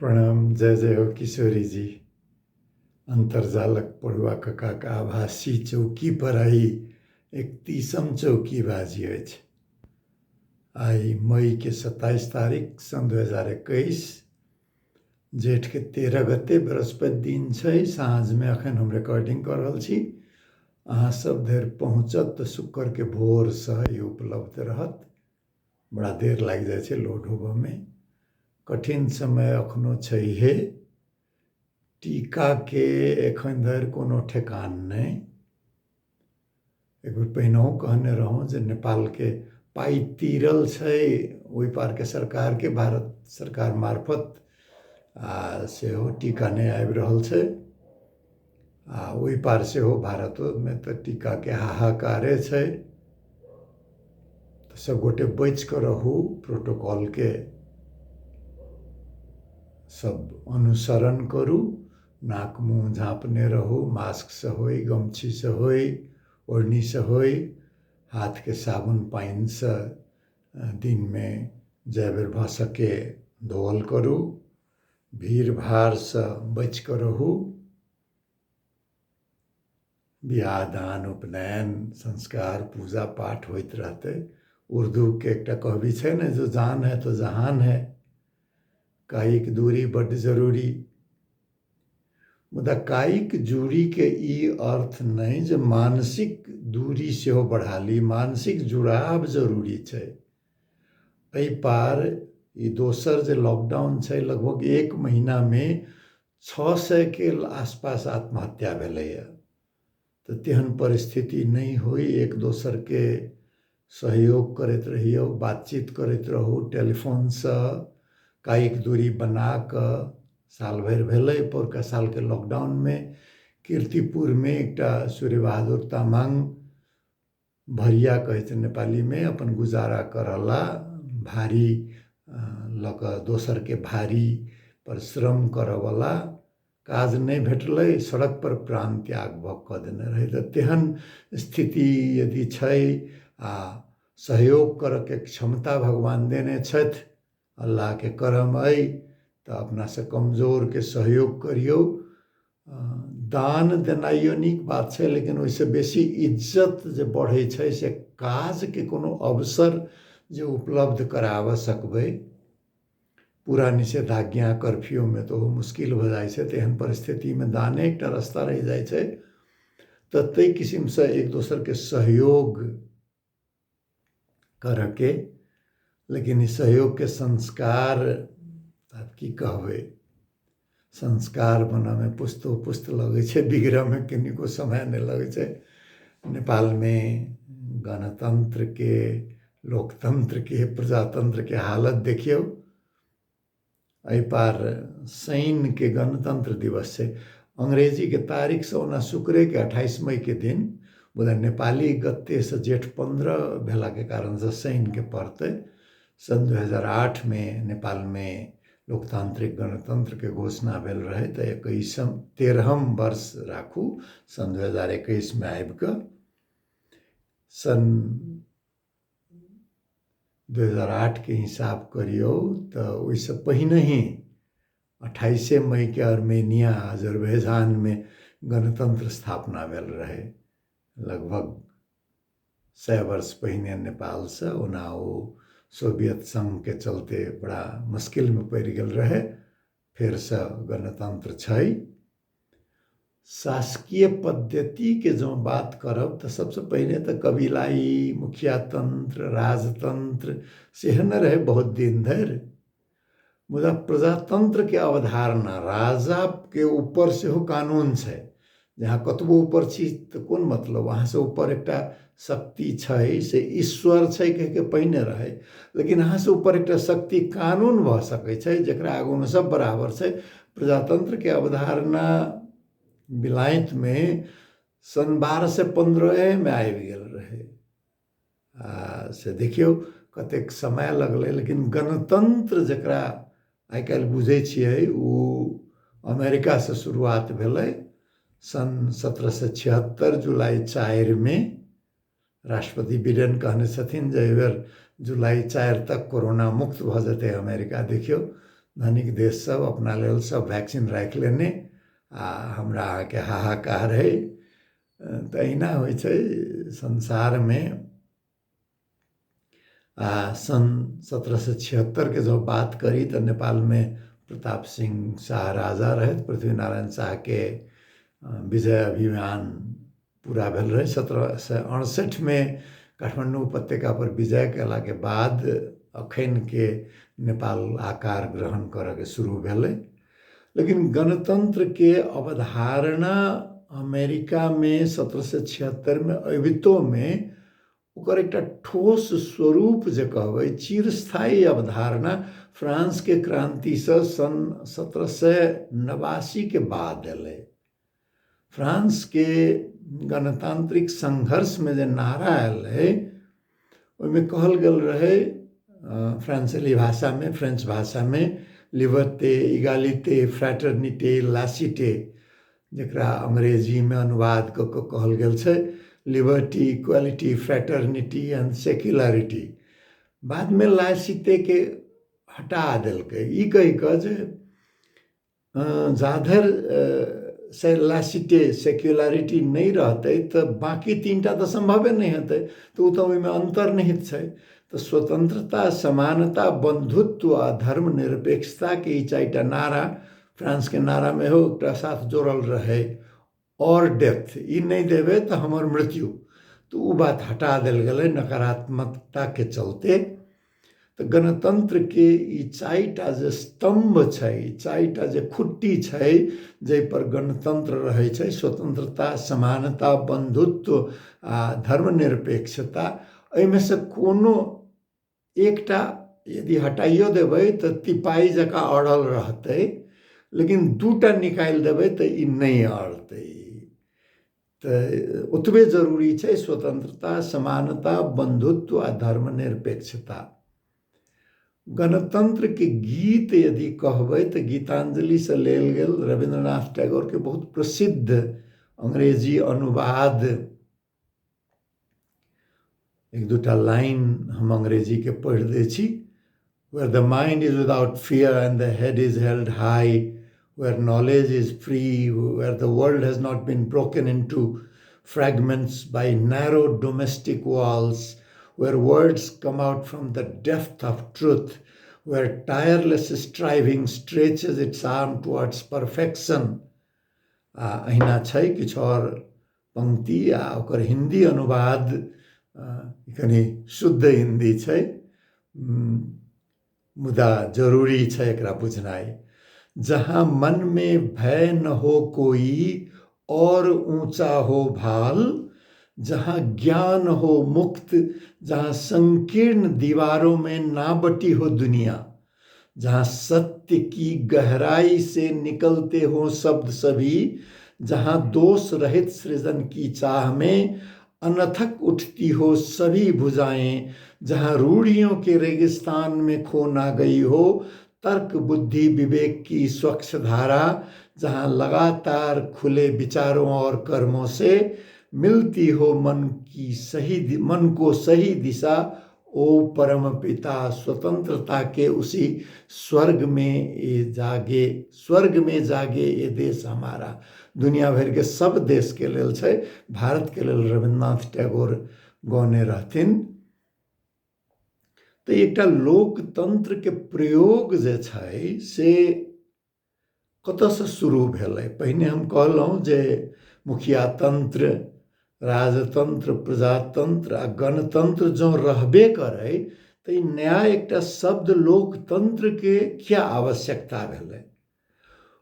प्रणाम, जय जय हो किशोरी जी। अन्तर्जालक पढ़ुआ ककाक आभासी चौकी पर आइ 31म चौकी बाजी अछि। आइ मईके 27 तारिक सन् 2021 जेठके 13 गते बृहस्पति दिन छै। साँझमे अखन हम रिकॉर्डिंग कऽ रहल छी। अहाँ सब धरि पहुँचत तऽ शुक्रके भोरसँ ई उपलब्ध रहत। बड़ा देर लागि जाइ छै लोड होबऽमे। कठिन समय अखनो छैहे। टीकाके एखन धरि कोनो ठेकान नहि। एक बेर पहिनहुँ कहने रहौँ जे नेपालके पाइ तीरल छै ओहि पारके सरकारके भारत सरकार मार्फत, आ सेहो टीका नहि आबि रहल छै। आ ओहि पार सेहो भारतोमे तऽ टीकाके हाहाकारे छै। तऽ सबगोटे बचि कऽ रहू, प्रोटोकॉलके सब अनुसरण करू, नाक मुँह झाँपने रहू, मास्कसँ होइ, गमछीसँ होइ, ओढ़नीसँ होइ, हाथके साबुन पानिसँ दिनमे जए बेर भऽ सके धोअल करू, भीड़ भाड़सँ बचि कऽ रहू। बियाह दान उपनयन संस्कार पूजा पाठ होइत रहतै। उर्दूके एकटा कहबी छै ने, जो जान है तो जहान है। कायिक दूरी बड्ड जरूरी। मुदा कायिक दूरीके ई अर्थ नहि जे मानसिक दूरी सेहो बढ़ा ली, मानसिक जुड़ाव जरूरी छै। एहि पार ई दोसर जे लॉकडाउन छै, लगभग 1 महीनामे 600 के आसपास आत्महत्या भेलैए। तऽ तेहन परिस्थिति नहि होइ, एक दोसरके सहयोग करैत रहियौ, बातचीत करैत रहू टेलीफोनसँ, कायिक दूरी बना कऽ। साल भरि भेलै पौरका सालके लॉकडाउनमे कीर्तिपुरमे एकटा सूर्य बहादुर तामाङ भरिया कहै छै नेपालीमे, अपन गुजारा करला भारी लऽ कऽ दोसरके भारी पर श्रम करऽवला, काज नहि भेटलै, सड़क पर प्राण त्याग भऽ कऽ देने रहै। तऽ तेहन स्थिति यदि छै आ सहयोग करऽके क्षमता भगवान देने छथि, अल्लाहके करम अइ, तऽ अपनासँ कमजोरके सहयोग करियौ। दान देनाइयो नीक बात छै, लेकिन ओहिसँ बेसी इज्जत जे बढ़ै छै से काजके कोनो अवसर जे उपलब्ध कराबऽ सकबै। पूरा निषेधाज्ञा कर्फ्यूमे तऽ ओहो मुश्किल भऽ जाइ छै, तऽ एहन परिस्थितिमे दाने एकटा रास्ता रहि जाइ छै। तऽ ताहि किसिमसँ एक दोसरके सहयोग करऽके, लेकिन ई सहयोगके संस्कार आब की कहबै, संस्कार बनऽमे पुस्तो पुस्त लगै छै, बिगड़ऽमे कनिको समय नहि लगै छै। नेपालमे गणतन्त्रके, लोकतन्त्रके, प्रजातन्त्रके हालत देखियौ। एहि पार शनिके गणतन्त्र दिवस छै, अंग्रेजीके तारीखसँ ओना शुक्रेके 28 मईके दिन, मुदा नेपाली गतेसँ जेठ 15 भेलाके कारणसँ शनिके पड़तै। सन् 2008मे नेपालमे लोकतान्त्रिक गणतन्त्रके घोषणा भेल रहै, तऽ 13म वर्ष राखू सन् 2021मे आबिकऽ। सन् 2008के हिसाब करियौ तऽ ओहिसँ पहिनहि 28 मईके आर्मेनिया अजरबैजानमे गणतन्त्र स्थापना भेल रहै, लगभग 100 वर्ष पहिने नेपालसँ। ओना ओ सोवियत संघके चलते बड़ा मुश्किलमे पड़ि गेल रहै, फेरसँ गणतन्त्र छै। शासकीय पद्धतिके जँ बात करब तऽ सबसँ पहिने तऽ कबीलाई, मुखियातन्त्र, राजतन्त्र सेहो ने रहै बहुत दिन धरि। मुदा प्रजातन्त्रके अवधारणा, राजाके ऊपर सेहो कानून छै, जे अहाँ कतबो ऊपर छी तऽ कोन मतलब, अहाँसँ ऊपर एकटा शक्ति छै से ईश्वर छै कहिके पहिने रहै, लेकिन अहाँसँ ऊपर एकटा शक्ति कानून भऽ सकै छै जकरा आगूमे सब बराबर छै। प्रजातन्त्रके अवधारणा विलायतमे सन् 1215मे आबि गेल रहै, आ से देखियौ कतेक समय लगलै। लेकिन गणतन्त्र जकरा आइ काल्हि बुझै छियै ओ अमेरिकासँ शुरुआत भेलै सन् 1776 जुलाई 4मे। राष्ट्रपति बिडेन कहने छथिन जे एहिबेर जुलाई 4 तक कोरोना मुक्त भऽ जेतै अमेरिका। देखियौ धनिक देश सब अपना लेल सब वैक्सीन राखि लेने आ हमरा अहाँके हाहाकार हइ। तऽ अहिना होइ छै संसारमे। आ सन् 1776के जँ बात करी तऽ नेपालमे प्रताप सिंह शाह राजा रहथि। पृथ्वीनारायण शाहके विजय अभियान पूरा भेल रहै 1768मे। काठमाण्डू उपत्यकापर विजय कयलाके बाद अखनके नेपाल आकार ग्रहण करऽके शुरू भेलै। लेकिन गणतन्त्रके अवधारणा अमेरिकामे 1776मे अबितोमे ओकर एकटा ठोस स्वरूप जे कहबै, चिरस्थायी अवधारणा फ्रांसके क्रान्तिसँ सन् 1789के बाद एलै। फ्रांसके गणतान्त्रिक संघर्षमे जे नारा एलै ओहिमे कहल गेल रहै फ्रांसेली भाषामे, फ्रेंच भाषामे, लिबर्ते इगालिते फ्रेटर्निटे लासिटे, जकरा अंग्रेजीमे अनुवाद कऽ कऽ कहल गेल छै liberty, equality, fraternity and secularity. बादमे लासितेके हटा देलकै ई कहि कऽ जे जाधरि से लासिटे सेक्युलरिटी नहि रहतै तऽ बाँकी तीनटा तऽ सम्भवे नहि हेतै, तऽ ओ तऽ ओहिमे अन्तर्निहित छै। तऽ स्वतन्त्रता, समानता, बन्धुत्व आ धर्मनिरपेक्षताके ई चारिटा नारा फ्रांसके नारामे हो एकटा साथ जोड़ल रहै, और डेथ, ई नहि देबै तऽ हमर मृत्यु। तऽ ओ बात हटा देल गेलै नकारात्मकताके चलते। तऽ गणतन्त्रके ई चारिटा जे स्तम्भ छै, चारिटा जे खुट्टी छै जाहिपर गणतन्त्र रहै छै, स्वतन्त्रता, समानता, बन्धुत्व आ धर्मनिरपेक्षता, एहिमे से कोनो एकटा यदि हटाइयो देबै तऽ तिपाइ जकाँ अड़ल रहतै, लेकिन दूटा निकालि देबै तऽ ई नहि अड़तै। तऽ ओतबे जरूरी छै स्वतन्त्रता, समानता, बन्धुत्व आ धर्मनिरपेक्षता। गणतन्त्रके गीत यदि कहबै तऽ गीतांजलिसँ लेल गेल रविन्द्रनाथ टैगोरके बहुत प्रसिद्ध अंग्रेजी अनुवाद एक दूटा लाइन हम अंग्रेजीके पढ़ि दै छी। Where the mind is without fear and the head is held high, where knowledge is free, where the world has not been broken into fragments by narrow domestic walls, where words come out from the depth of truth, where tireless striving stretches its arm towards perfection। आ अहिना छै किछु आओर पंक्ति आ ओकर हिन्दी अनुवाद कनि शुद्ध हिन्दी छै, मुदा जरूरी छै एकरा बुझनाइ। जहाँ मन में भय न हो कोई और ऊंचा हो भाल, जहाँ ज्ञान हो मुक्त, जहाँ संकीर्ण दीवारों में ना बटी हो दुनिया, जहाँ सत्य की गहराई से निकलते हो शब्द सभी, जहाँ दोष रहित सृजन की चाह में अनथक उठती हो सभी भुजाएं, जहाँ रूढ़ियों के रेगिस्तान में खो ना गई हो तर्क बुद्धि विवेक की स्वच्छ धारा, जहाँ लगातार खुले विचारों और कर्मों से मिलती हो मन की सही मन को सही दिशा, ओ परम पिता स्वतंत्रता के उसी स्वर्ग में ये जागे, स्वर्ग में जागे ये देश हमारा। दुनिया भरि के सब देश के लेल छै, भारत के लेल रविन्द्रनाथ टैगोर गौने रहथिन। तऽ एकटा लोकतंत्र के प्रयोग जे छै से कतऽसँ शुरू भेलै? पहिने हम कहलहुँ जे मुखिया तंत्र, राजतंत्र, प्रजातंत्र आ गणतंत्र जँ रहबे करै तऽ ई नया एकटा शब्द लोकतंत्रके किया आवश्यकता भेलै?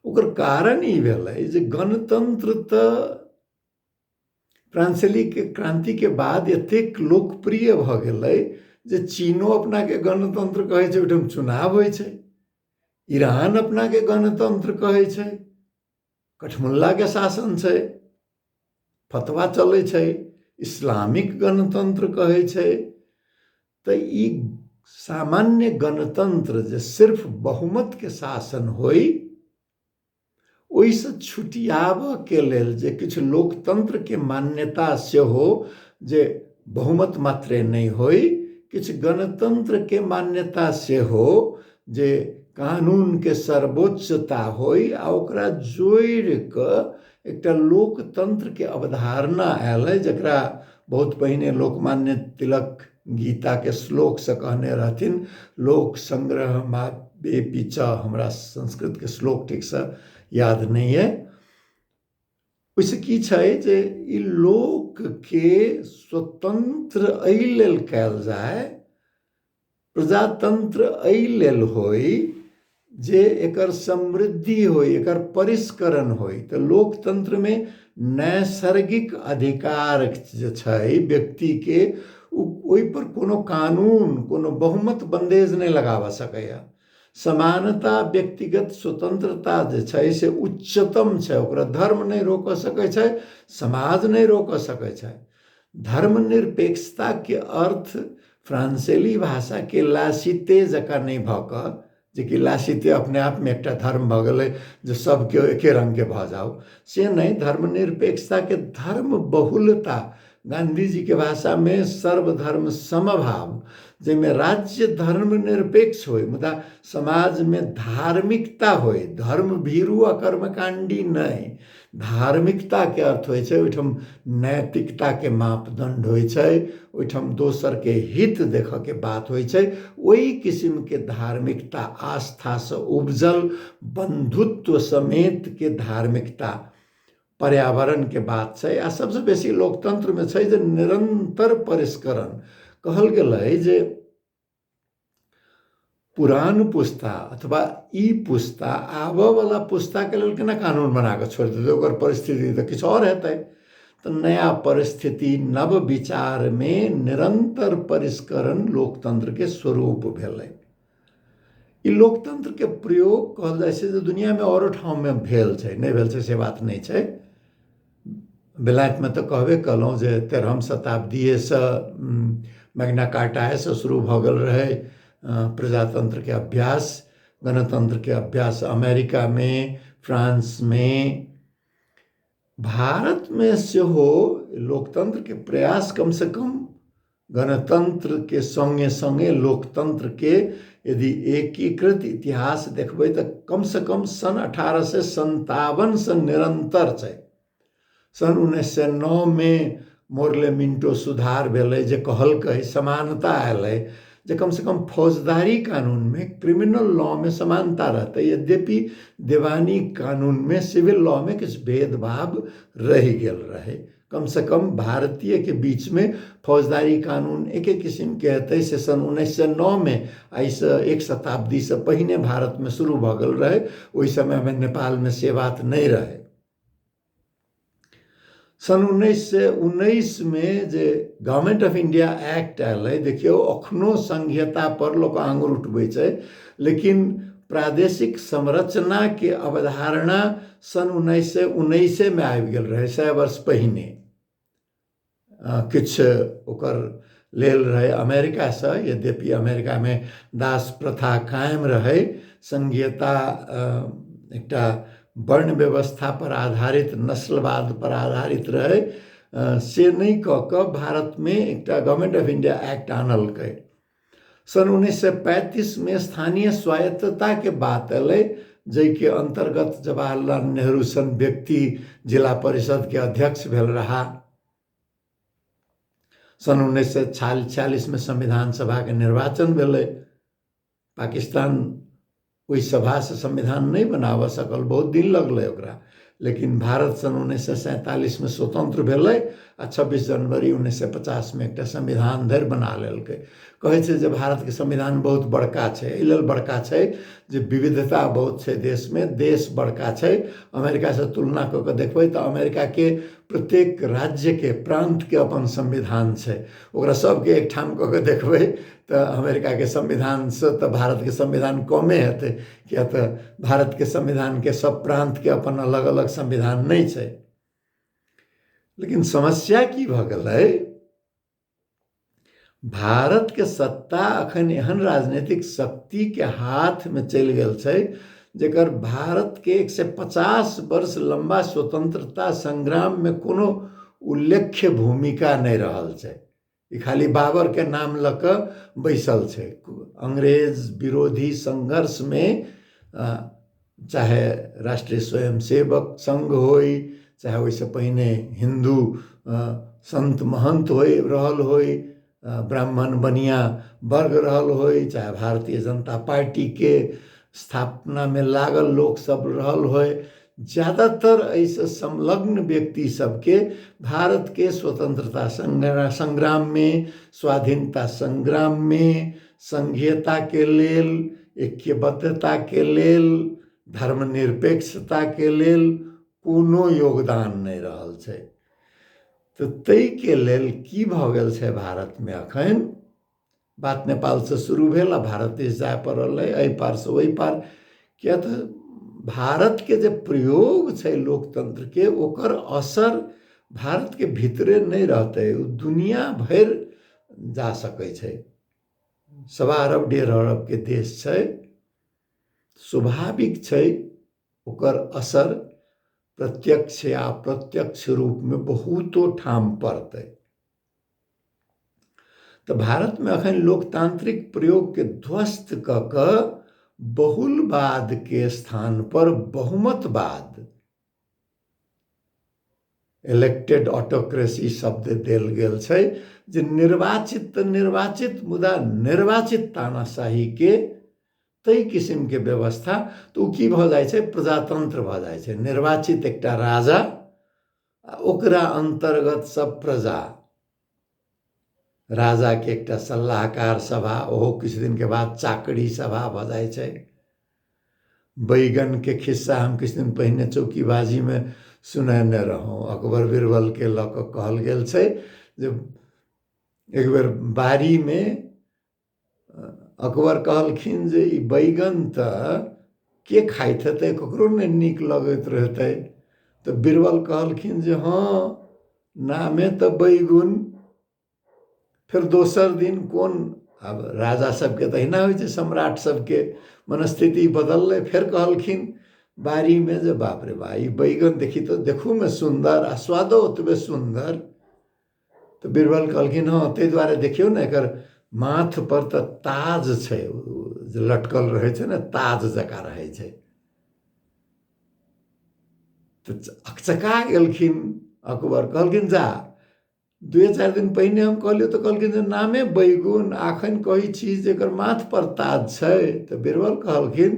ओकर कारण ई भेलै जे गणतंत्र तऽ फ्रांसीसीके क्रान्तिके बाद एतेक लोकप्रिय भऽ गेलै जे चीनो अपनाके गणतंत्र कहै छै, ओहिठाम चुनाव होइ छै। ईरान अपनाके गणतंत्र कहै छै, कठमुल्लाके शासन छै, फतवा चलै छै, इस्लामिक गणतंत्र कहै छै। तऽ ई सामान्य गणतंत्र जे सिर्फ बहुमतके शासन होइ, ओहिसँ छुटियाबऽके लेल जे किछु लोकतंत्रके मान्यता सेहो जे बहुमत मात्रे नहि होइ, किछु गणतंत्रके मान्यता सेहो जे कानूनके सर्वोच्चता होइ आ ओकरा जोड़ि कऽ एकटा लोकतन्त्रके अवधारणा आयल जकरा बहुत पहिने लोकमान्य तिलक गीताके श्लोकसँ कहने रहथिन, लोक संग्रह मापेपी च। हमरा संस्कृतके श्लोक ठीकसँ याद नहि अइ। ओहिसँ की छै जे ई लोकके स्वतंत्र एहि लेल कयल जाय, प्रजातंत्र एहि लेल होइ जे एकर समृद्धि होइ, एकर परिष्करण होइ। तऽ लोकतंत्रमे नैसर्गिक अधिकार जे छै व्यक्तिके, ओहिपर कोनो कानून, कोनो बहुमत बन्देज नहि लगाबऽ सकैए। समानता, व्यक्तिगत स्वतंत्रता जे छै से उच्चतम छै, ओकरा धर्म नहि रोकऽ सकै छै, समाज नहि रोकऽ सकै छै। धर्मनिरपेक्षताके अर्थ फ्रांसेली भाषाके लासिते जकाँ नहि भऽ कऽ, जेकि लासिते अपने आपमे एकटा धर्म भऽ गेलै जे सब केओ एके रङ्गके भऽ जाउ, से नहि। धर्मनिरपेक्षताके धर्म बहुलता, गांधीजीके भाषामे सर्वधर्म समभाव, जाहिमे राज्य धर्मनिरपेक्ष होइ मुदा समाजमे धार्मिकता होइ, धर्म भीरू आ कर्मकाण्डी नहि। धार्मिकताके अर्थ होइ छै ओहिठाम नैतिकताके मापदण्ड होइ छै, ओहिठाम दोसरके हित देखऽके बात होइ छै। ओहि किसिमके धार्मिकता, आस्थासँ उपजल बन्धुत्व समेतके धार्मिकता, पर्यावरणके बात छै। आ सबसँ बेसी लोकतन्त्रमे छै जे निरन्तर परिष्करण। कहल गेलै जे पुरान पुस्ता अथवा ई पुस्ता आबऽवला पुस्ताके लेल केना कानून बना कऽ छोड़ि देतै, ओकर परिस्थिति तऽ किछु आओर हेतै। तऽ नया परिस्थिति, नव विचारमे निरन्तर परिष्करण लोकतन्त्रके स्वरूप भेलै। ई लोकतन्त्रके प्रयोग कहल जाइ छै जे दुनिआँमे आओरो ठाममे भेल छै, नहि भेल छै से बात नहि छै। बेलायतमे तऽ कहबे कयलहुँ जे 13हम शताब्दिएसँ, मैग्ना कार्टाएसँ शुरू भऽ गेल रहै प्रजातन्त्रके अभ्यास। गणतन्त्रके अभ्यास अमेरिकामे, फ्रांसमे, भारतमे सेहो लोकतन्त्रके प्रयास, कमसँ कम गणतन्त्रके सङ्गे सङ्गे लोकतन्त्रके यदि एकीकृत इतिहास देखबै तऽ कमसँ कम सन् 1857सँ निरन्तर छै। सन् 1909मे मोरले मिंटो सुधार भेलै जे कहलकै समानता अयलै, जे कमसँ कम फौजदारी कानूनमे, क्रिमिनल लॉमे समानता रहतै, यद्यपि देवानी कानूनमे, सिविल लॉमे किछु भेदभाव रहि गेल रहै। कमसँ कम भारतीयके बीचमे फौजदारी कानून एके किसिमके हेतै, से सन् 1909मे, आइसँ एक शताब्दीसँ पहिने भारतमे शुरू भऽ गेल रहै। ओहि समयमे नेपालमे से बात नहि रहै। सन् 1919मे जे गवर्नमेंट ऑफ इंडिया एक्ट आयल, देखियौ अखनो संघीयता पर लोक आंगुर उठबै छै, लेकिन प्रादेशिक संरचनाके अवधारणा सन् 1919मे आबि गेल रहै, 100 वर्ष पहिने। किछु ओकर लेल रहै अमेरिकासँ, यद्यपि अमेरिकामे दास प्रथा कायम रहै, संघीयता एकटा वर्ण व्यवस्था पर आधारित, नस्लवाद पर आधारित रहै, से नहि कऽ कऽ भारतमे एकटा गवर्नमेंट ऑफ इंडिया एक्ट आनलकै। सन् 1935मे स्थानीय स्वायत्तताके बात एलै, जाहिके अन्तर्गत जवाहरलाल नेहरू सन व्यक्ति जिला परिषदके अध्यक्ष भेल रहा। सन् 1946मे संविधान सभाके निर्वाचन भेलै। पाकिस्तान ओहि सभासँ संविधान नहि बनाबऽ सकल, बहुत दिन लगलै ओकरा, लेकिन भारत सन् 1947मे स्वतंत्र भेलै आ 26 जनवरी 1950मे एकटा संविधान धरि बना लेलकै। कहै छै जे भारतके संविधान बहुत बड़का छै, एहि लेल बड़का छै जे विविधता बहुत छै देशमे, देश बड़का छै। अमेरिकासँ तुलना कऽ कऽ देखबै तऽ अमेरिकाके प्रत्येक राज्यके, प्रान्तके अपन संविधान छै। ओकरा सबके एकठाम कऽ कऽ देखबै तऽ अमेरिकाके संविधानसँ तऽ भारतके संविधान कमे हेतै, किया तऽ भारतके संविधानके सब प्रान्तके अपन अलग अलग संविधान नहि छै। लेकिन समस्या की भऽ गेलै, भारतके सत्ता अखन एहन राजनीतिक शक्तिके हाथमे चलि गेल छै जकर भारतके 150 वर्ष लम्बा स्वतंत्रता संग्राममे कोनो उल्लेख्य भूमिका नहि रहल छै। ई खाली बाबरके नाम लऽ कऽ बैसल छै। अंग्रेज विरोधी संघर्षमे चाहे राष्ट्रीय स्वयंसेवक संघ होइ, चाहे ओहिसँ पहिने हिन्दू सन्त महन्त होइ रहल होइ, ब्राह्मण बनिया वर्ग रहल होइ, चाहे भारतीय जनता पार्टीके स्थापनामे लागल लोकसब रहल होइ, ज्यादातर एहिसँ संलग्न व्यक्ति सबके भारतके स्वतंत्रता संग्राममे, स्वाधीनता संग्राममे, संघीयताके लेल, ऐक्यबद्धताके लेल, धर्मनिरपेक्षताके लेल कोनो योगदान नहि रहल छै। तऽ ताहिके लेल की भऽ गेल छै भारतमे अखन, बात नेपालसँ शुरू भेल आ भारत देश जाय पड़ल अइ, एहि पारसँ ओहि पार, किया तऽ भारतके जे प्रयोग छै लोकतंत्रके ओकर असर भारतके भीतरे नहि रहतै, ओ दुनिया भरि जा सकै छै। 1.25 अरब 1.5 अरबके देश छै, स्वाभाविक छै ओकर असर प्रत्यक्ष या अप्रत्यक्ष रूपमे बहुतो ठाम पड़तै। तऽ भारतमे अखन लोकतांत्रिक प्रयोगके ध्वस्त कऽ कऽ बहुलवाद के स्थान पर बहुमतवाद, इलेक्टेड ऑटोक्रेसी शब्द देल गेल छै, जे निर्वाचित तऽ निर्वाचित मुदा निर्वाचित तानाशाही के ताहि किसिमके व्यवस्था। तऽ ओ की भऽ जाइ छै, प्रजातंत्र भऽ जाइ छै। निर्वाचित एकटा राजा आ ओकरा अन्तर्गत सब प्रजा, राजाके एकटा सलाहकार सभा, ओहो किछु दिनके बाद चाकरी सभा भऽ जाइ छै। बैगनके खिस्सा हम किछु दिन पहिने चौकीबाजीमे सुनेने रहौँ। अकबर बीरबलके लऽ कऽ कहल गेल छै जे एक बेर बाड़ीमे अकबर कहलखिन जे ई बैगन तऽ के खाइत हेतै, ककरो नहि नीक लगैत रहतै। तऽ बीरबल कहलखिन जे हँ, नामे तऽ बैगुन। फेर दोसर दिन कोन, आब राजा सबके तऽ अहिना होइ छै, सम्राट सबके मनस्थिति बदललै। फेर कहलखिन बाड़ीमे जे बाप रे बा, ई बैगन देखी तऽ देखूमे सुन्दर आ स्वादो ओतबे सुन्दर। तऽ बीरबल कहलखिन हँ, ताहि दुआरे देखियौ ने एकर माथ पर तऽ ताज छै, जे लटकल रहै छै ने, ताज जकाँ रहै छै। तऽ अकचका गेलखिन अकबर, कहलखिन जा 2-4 दिन पहिने हम कहलियै तऽ कहलखिन जे नामे बैगुन, अखन कहै छी जे एकर माथ पर ताज छै। तऽ बीरबल कहलखिन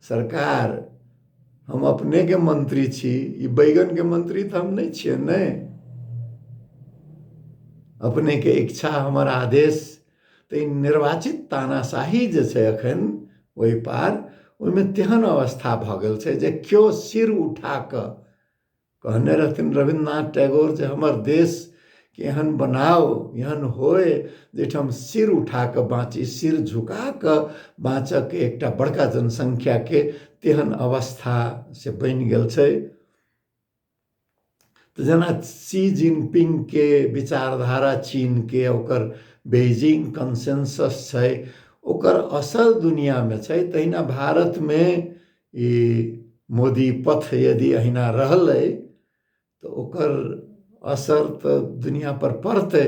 सरकार हम अपनेके मंत्री छी, ई बैगनके मंत्री तऽ हम नहि छियै ने, अपनेके इच्छा हमर आदेश। तऽ ई निर्वाचित तानाशाही जे छै अखन ओहि पार, ओहिमे तेहन अवस्था भऽ गेल छै जे केओ सिर उठा कऽ कहने रहथिन रविन्द्रनाथ टैगोर जे हमर देश के एहन बनाओ, एहन होए जाहिठाम सिर उठा कऽ बाँची, सिर झुका कऽ बाँचऽके एकटा बड़का जनसंख्याके तेहन अवस्था से बनि गेल छै। तऽ जेना शी जिनपिंग के विचारधारा चीन के, ओकर बेजिंग कंसेंसस छै, ओकर असर दुनियामे छै, तहिना भारतमे ई मोदी पथ यदि अहिना रहलै तऽ ओकर असर तऽ दुनिया पर पड़तै।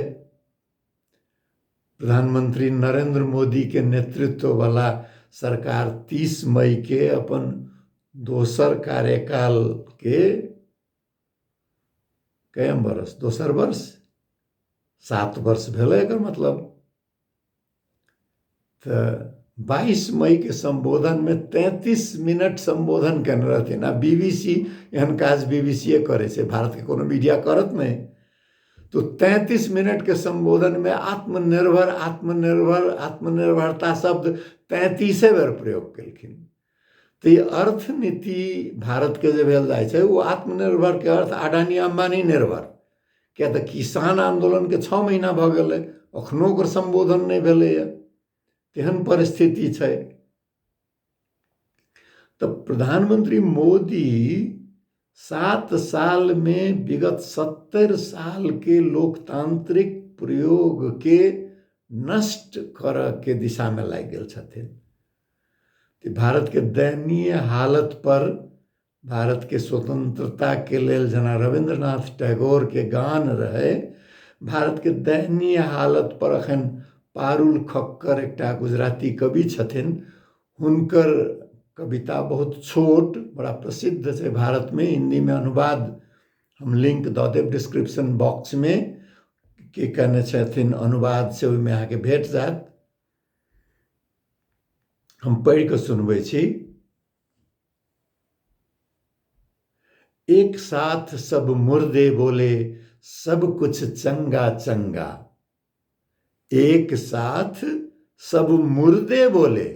प्रधानमंत्री नरेंद्र मोदी के नेतृत्व वाला सरकार 30 मई के अपन दोसर कार्यकाल के कयम वर्ष, दोसर वर्ष, 7 वर्ष भेलै एकर मतलब। तऽ 22 मई के संबोधन में 33 मिनट संबोधन केने रहथिन। आ बीबीसी, एहन काज बीबीसीए करै छै, भारत के कोनो मीडिया करत नहि। तो 33 मिनट के संबोधन में आत्मनिर्भर आत्मनिर्भर आत्मनिर्भरता शब्द 33 बेर प्रयोग केलखिन। तऽ ई अर्थनीति भारत के जे भेल जाइ छै ओ आत्मनिर्भर के अर्थ अडानी अम्बानी निर्भर, किया तऽ किसान आन्दोलन के 6 महीना भऽ गेलै, अखनो ओकर संबोधन नहि भेलैए, तेहन परिस्थिति छै। तऽ प्रधानमंत्री मोदी 7 साल में विगत 70 साल के लोकतांत्रिक प्रयोग के नष्ट करऽ के दिशा में लागि गेल छथिन। भारत के दयनीय हालत पर भारत के स्वतंत्रता के लेल जेना रविन्द्रनाथ टैगोर के गान रहे, भारतके दयनीय हालत पर अखन पारुल खक्कर एकटा गुजराती कवि छथिन, हुनकर कविता बहुत छोट बड़ा प्रसिद्ध छै भारतमे, हिन्दीमे अनुवाद हम लिंक दऽ देब डिस्क्रिप्शन बॉक्समे, के केने छथिन अनुवाद से ओहिमे अहाँके भेट जायत। हम पढ़ि कऽ सुनबै छी। एक साथ सब मुर्दे बोले सब कुछ चंगा चंगा, एक साथ सब मुर्दे बोले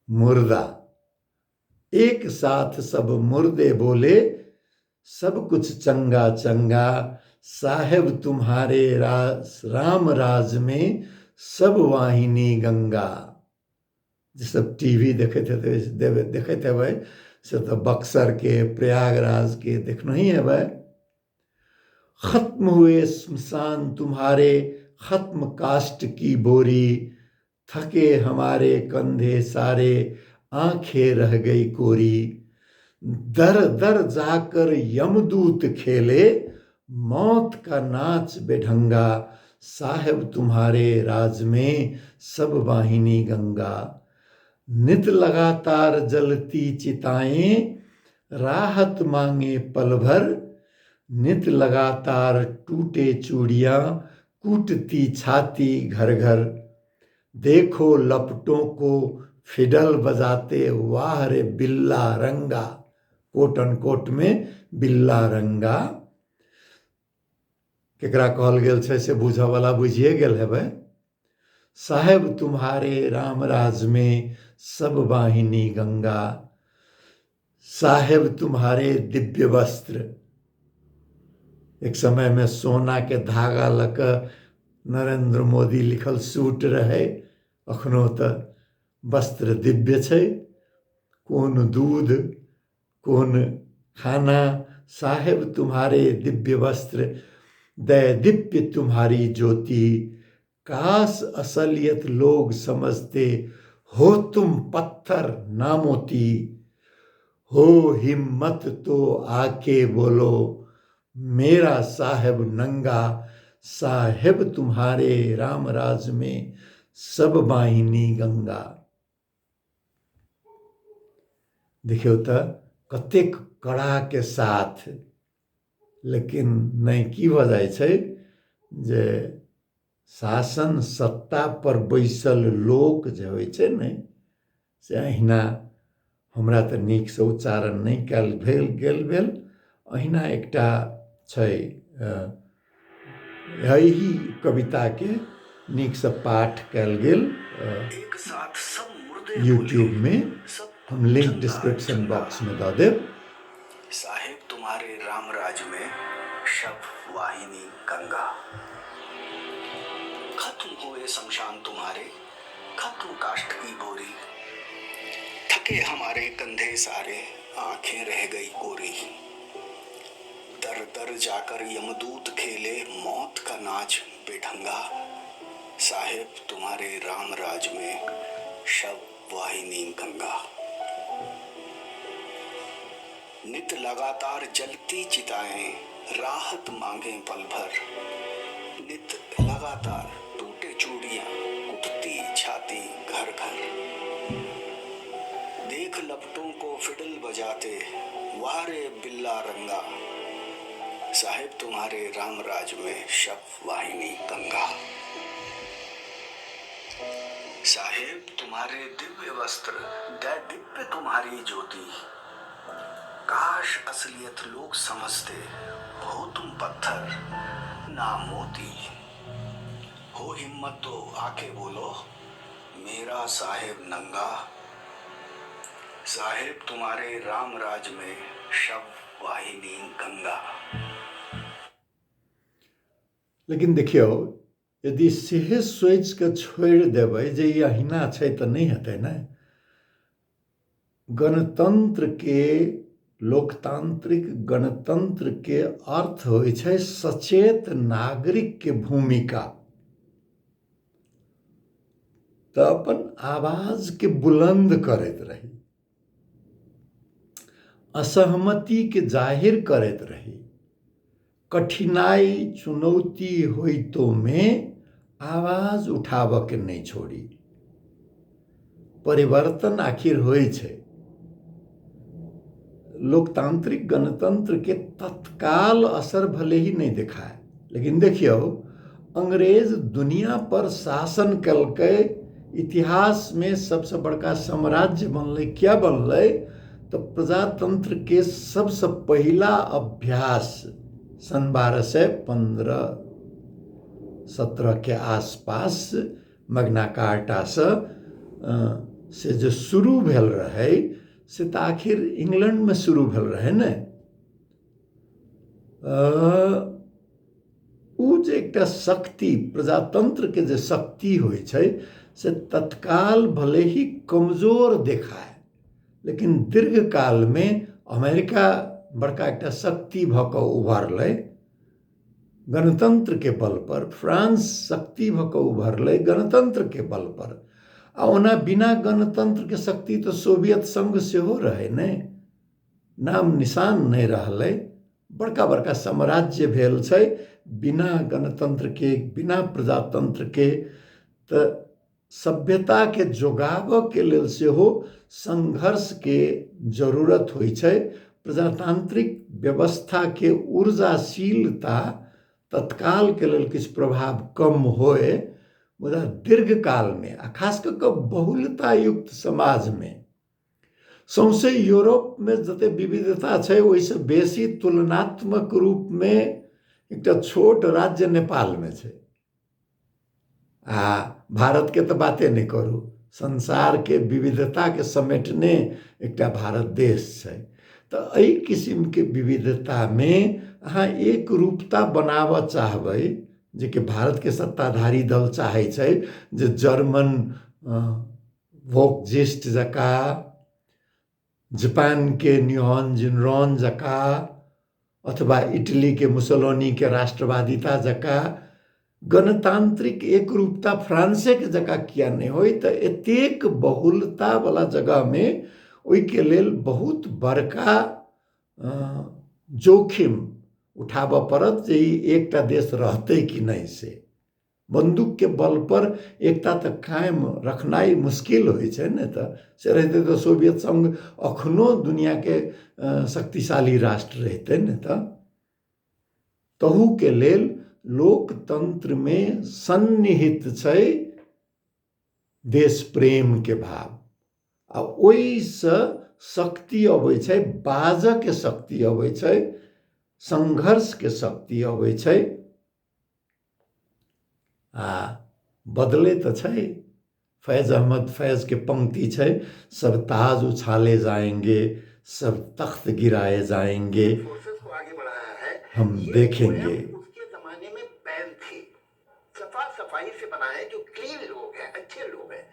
मुर्दा, एक साथ सब मुर्दे बोले सब कुछ चंगा चंगा, साहेब तुम्हारे राम राज में सब वाहिनी गंगा। जे सब टी वी देखैत हेतै देखैत हेबै से तऽ बक्सरके प्रयागराजके देखनहि हेबै। खत्म हुए श्मशान तुम्हारे खत्म काष्ट की बोरी, थके हमारे कंधे सारे आंखें रह गई कोरी, दर दर जाकर यमदूत खेले मौत का नाच बेढंगा, साहेब तुम्हारे राज में सब वाहिनी गंगा, नित लगातार जलती चिताएं राहत मांगे पल भर, नित लगातार टूटे चूड़ियां कूटती छाती घर घर, देखो लपटों को फिडल बजाते वाह रे बिल्ला रंगा, कोट अनकोट में बिल्ला रंगा। केकरा कहल गेल छै से बुझऽ वाला बुझिए गेल हेबै। साहेब तुम्हारे राम राज में सब वाहिनी गंगा, साहेब तुम्हारे दिव्य वस्त्र। एक समय में सोना के धागा लऽ कऽ नरेंद्र मोदी लिखल सूट रहै, अखनो तऽ वस्त्र दिव्य छै। कोन दूध कोन खाना, साहेब तुम्हारे दिव्य वस्त्र दय दिव्य तुम्हारी ज्योति, काश असलियत लोग समझते हो तुम पत्थर ना मोती, हो हिम्मत तो आके बोलो मेरा साहेब नंगा, साहेब तुम्हारे राम राज में सब वाहिनी गंगा। देखियौ तऽ कतेक कड़ाके साथ, लेकिन नहि की भऽ जाइ छै जे शासन सत्ता पर बैसल लोक जे होइ छै ने से अहिना, हमरा तऽ नीकसँ उच्चारण नहि कयल भेल गेल भेल, अहिना एकटा छै एहि कविताके नीकसँ पाठ कयल गेल एक साथ सब मुर्दे बोले यूट्यूबमे, सब हम लिंक चंगा डिस्क्रिप्शन चंगा, बॉक्समे दऽ देब। साहेब तुम्हारे राम राज में शब वाहिनी गंगा, खत्म हुए शमशान तुम्हारे खत्म काष्ठ की बोरी, थके हमारे कंधे सारे आंखें रह गई कोरी, दर दर जाकर यमदूत खेले मौत का नाच बेढंगा, साहेब तुम्हारे राम राज में शब वाहिनी गंगा, नित लगातार जलती चिताएं राहत मांगे पल भर, नित लगातार टूटे चूड़ियां कुटती छाती घर घर, देख लपटों को फिडल बजाते वारे बिल्ला रंगा, साहेब तुम्हारे राम राज में शब वाहिनी गंगा, साहेब तुम्हारे दिव्य वस्त्र दै दिव्य तुम्हारी ज्योति, काश असलियत लोग समझते हो तुम पत्थर ना मोती, हो हिम्मत तो आके बोलो मेरा साहेब नंगा, साहेब तुम्हारे राम राज में शब वाहिनी गंगा। लेकिन देखियौ, यदि सेहे सोचि कऽ छोड़ि देबै जे ई अहिना छै तऽ नहि हेतै ने। गणतंत्रके, लोकतांत्रिक गणतंत्रके अर्थ होइ छै सचेत नागरिकके भूमिका। तऽ अपन आवाजके बुलन्द करैत रही, असहमतिके जाहिर करैत रही, कठिनाइ चुनौती होइतोमे आवाज उठाबऽके नहि छोड़ी। परिवर्तन आखिर होइ छै। लोकतांत्रिक गणतंत्र के तत्काल असर भले ही नहि देखाय, लेकिन देखियौ अंग्रेज दुनिया पर शासन केलकै, इतिहास में सबसे बड़का साम्राज्य बनलै। क्या बनलै? तऽ प्रजातंत्र के सबसे पहिला अभ्यास सन 1215-17 के आसपास मैग्ना कार्टा से से जे शुरू भेल रहै से तऽ आखिर इंग्लैंडमे शुरू भेल रहै ने। ओ जे एकटा शक्ति, प्रजातंत्रके जे शक्ति होइ छै से तत्काल भले ही कमजोर देखाय, लेकिन दीर्घकालमे अमेरिका बड़का एकटा शक्ति भऽ कऽ उभरलै गणतंत्रके बल पर, फ्रांस शक्ति भऽ कऽ उभरलै गणतंत्रके बल पर। आ ओना बिना गणतंत्रके शक्ति तऽ सोवियत संघ सेहो रहै ने, नाम निशान नहि रहलै। बड़का बड़का साम्राज्य भेल छै बिना गणतंत्रके, बिना प्रजातंत्रके। तऽ सभ्यताके जोगाबऽके लेल सेहो संघर्षके जरूरत होइ छै। प्रजातांत्रिक व्यवस्थाके ऊर्जाशीलता तत्कालके लेल किछु प्रभाव कम होय, मुदा दीर्घकालमे आ खास कऽ कऽ बहुलतायुक्त समाजमे सौंसे यूरोपमे जते विविधता छै ओहिसँ बेसी तुलनात्मक रूपमे एकटा छोट राज्य नेपालमे छै। आ भारतके तऽ बाते नहि करू, संसारके विविधताके समेटने एकटा भारत देश छै। तऽ एहि किसिमके विविधतामे अहाँ एक रूपता बनाबऽ चाहबै, जेकि भारतके सत्ताधारी दल चाहै छै जे जर्मन वोकजिस्ट जकाँ, जापानके निहॉन जिनरॉन जकाँ, अथवा इटलीके मुसोलोनीके राष्ट्रवादिता जकाँ गणतांत्रिक एकरूपता फ्रांसेके जकाँ किया नहि होइ। तऽ एतेक बहुलतावला जगहमे ओहिके लेल बहुत बड़का जोखिम उठाबऽ पड़त जे ई एकटा देश रहतै कि नहि। से बंदूकके बल पर एकता तऽ कायम रखनाइ मुश्किल होइ छै ने। तऽ से रहितै तऽ सोवियत संघ अखनो दुनियाके शक्तिशाली राष्ट्र रहितै ने। तऽ तहूके लेल लोकतंत्रमे सन्निहित छै देश प्रेमके भाव, आ ओहिसँ शक्ति अबै छै, बाजऽके शक्ति अबै छै, संघर्षके शक्ति अबै छै। आ बदलै तऽ छै। फैज अहमद फैज के पंक्ति छै, सब ताज उछाले जाएंगे, सब तख्त गिराए जाएंगे, फोर्सेस को आगे बढ़ाया है। हम ये देखेंगे। पोएम उसके जमाने में बैन थी, सफा सफाई से बना है, जो क्लीन लोग हैं, अच्छे लोग हैं।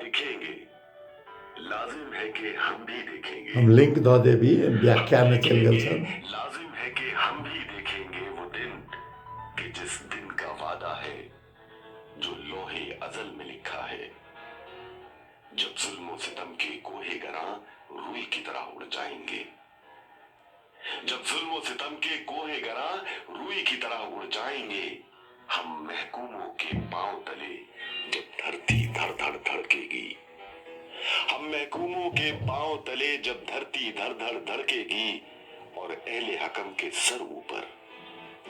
देखेंगे, लाजिम है कि हम भी देखेंगे। हम लिंक दऽ देबी, व्याख्या में चलि गेल छल। लाजिम है कि हम भी देखेंगे वो दिन कि जिस दिन का वादा है, जो लोहे अजल में लिखा है। जब जुल्मो सितम के कोहे गरां रुई की तरह उड़ जाएंगे, जब जुल्मो सितम के कोहे गरां रुई की तरह उड़ जाएंगे, हम महकूमों के पांव तले जब धरती धड़ धड़ धड़केगी, हम महकूमों के पांव तले जब धरती धड़ धड़ धड़केगी, और अहले हकम के सर ऊपर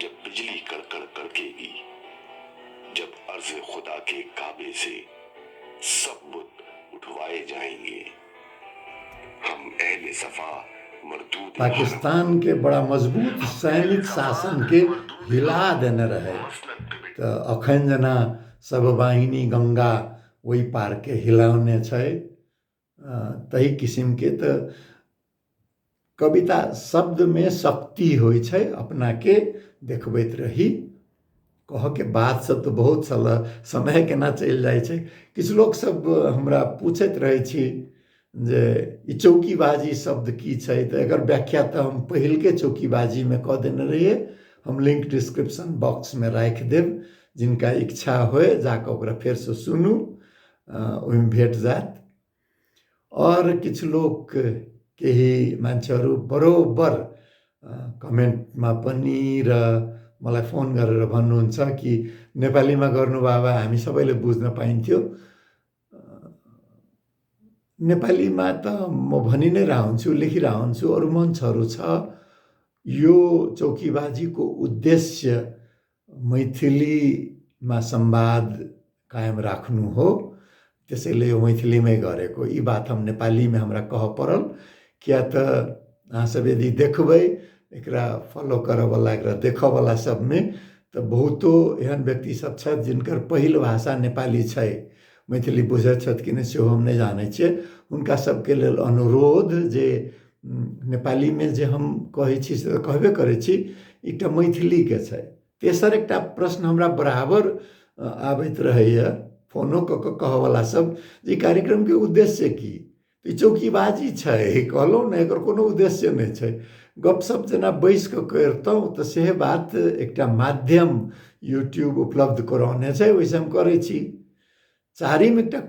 जब बिजली कड़कड़ कड़केगी, जब अर्ज खुदा के काबे से सब बुत उठवाए जाएंगे, हम अहले सफा मरदूद पाकिस्तान के बड़ा मजबूत सैनिक शासन के हिला देने रहे। तऽ अखन जेना सब वाहिनी गंगा ओहि पार के हिलौने छै, तही किसिम के। तऽ कविता शब्द में शक्ति होइ छै, अपना के देखबैत रही। कहऽके बात सब तऽ बहुत छल, समय केना चलि जाइ छै। किछु लोक सब हमरा पूछैत रहै छी जे ई चौकीबाजी शब्द की छै, तऽ एकर व्याख्या तऽ हम पहिलके चौकीबाजीमे कऽ देने रहियै। हम लिंक डिस्क्रिप्शन बॉक्समे राखि देब, जिनका इच्छा होय जाकऽ ओकरा फेरसँ सुनू, ओहिमे भेट जायत। आओर किछु लोक केही मान्छेहरू बरोबर कमेन्टमा पनि र मलाई फोन गरेर भन्नुहुन्छ कि नेपालीमा गर्नुभयो भए हामी सबैले बुझ्न पाइन्थ्यो। नेपालीमा त म भनि नै रहन्छु, लेखिरहन्छु, अरू मञ्चहरू छ। यो चौकीबाजीको उद्देश्य मैथिलीमा संवाद कायम राख्नु हो, त्यसैले यो मैथिलीमै गरेको। ई बात हम नेपालीमे हमरा कहऽ पड़ल, किया तऽ अहाँ सब यदि देखबै एकरा फॉलो करऽवला, एकरा देखऽवला सबमे तऽ बहुतो एहन व्यक्ति सब छथि जिनकर पहिल भाषा नेपाली छै, मैथिली बुझैत छथि कि नहि सेहो हम नहि जानै छियै। हुनका सबके लेल अनुरोध जे नेपालीमे जे हम कहै छी से तऽ कहबे करै छी, एकटा मैथिलीके छै। तेसर एकटा प्रश्न हमरा बराबर आबैत रहैए, फोनो कऽ कऽ कहऽवला सब जे कार्यक्रमके उद्देश्य की? ई चौकीबाजी छै, कहलहुँ ने एकर कोनो उद्देश्य नहि छै। गपशप जेना बैस कऽ करितहुँ तऽ सेहे बात एकटा माध्यम यूट्यूब उपलब्ध करौने छै, ओहिसँ हम करै छी। चारिम एकटा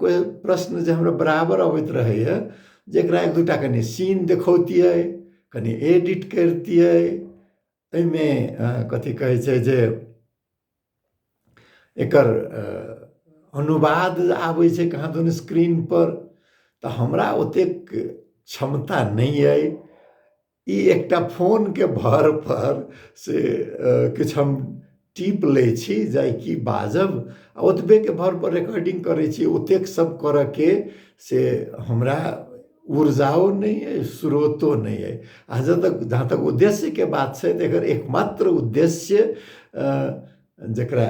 प्रश्न जे हमरा बराबर अबैत रहैए जे एकरा एक दूटा कनि सीन देखौतियै, कनि एडिट करितियै, एहिमे कथी कहै छै जे एकर अनुवाद आबै छै कहाँ दुन स्क्रीन पर, तऽ हमरा ओतेक क्षमता नहि अइ। ई एकटा फोनके भर पर से किछु हम टीप लै छी जाहि की बाजब, आ ओतबेके भर पर रिकॉर्डिंग करै छी। ओतेक सब करऽके से हमरा ऊर्जाओ नहि अइ, स्रोतो नहि अइ। आ जतऽ जहाँ तक उद्देश्यके बात छै तऽ एकर एकमात्र उद्देश्य जकरा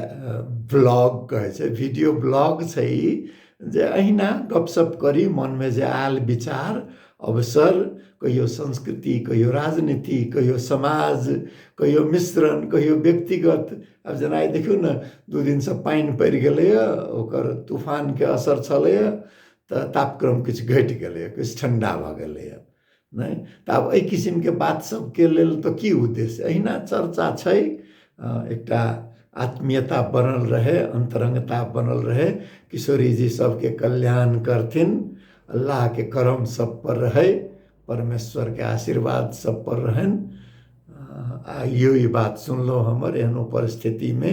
ब्लॉग कहै छै, वीडियो ब्लॉग छै ई, जे अहिना गपशप करी, मनमे जे आयल विचार अवसर, कहियो संस्कृति, कहियो राजनीति, कहियो समाज, कहियो मिश्रण, कहियो व्यक्तिगत। आब जेना आइ देखियौ ने, 2 दिनसँ पानि पड़ि गेलैए, ओकर तूफानके असर छलैए, तऽ तापक्रम किछु घटि गेलैए, किछु ठण्डा भऽ गेलैए नहि तऽ आब एहि किसिमके बात सबके लेल तऽ की उद्देश्य, अहिना चर्चा छै। एकटा आत्मीयता बनल रहे, अन्तरंगता बनल रहे, किशोरीजी सबके कल्याण करथिन, अल्लाहके करम सब पर रहै, परमेश्वरके आशीर्वाद सब पर रहनि। आ इहो ई बात सुनलहुँ हमर एहनो परिस्थितिमे,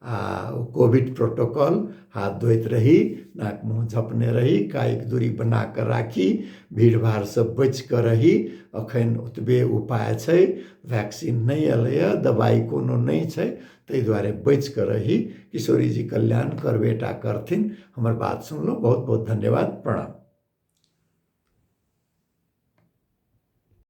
आ कोविड प्रोटोकॉल, हाथ धोइत रही, नाक मुँह झपने रही, कायिक दूरी बना कऽ राखी, भीड़ भाड़सँ बचि कऽ रही। अखन ओतबे उपाय छै, वैक्सीन नहि एलैए, दबाइ कोनो नहि छै, ताहि दुआरे बचि कऽ रही। किशोरीजी कल्याण करबेटा करथिन। हमर बात सुनलहुँ, बहुत बहुत धन्यवाद, प्रणाम।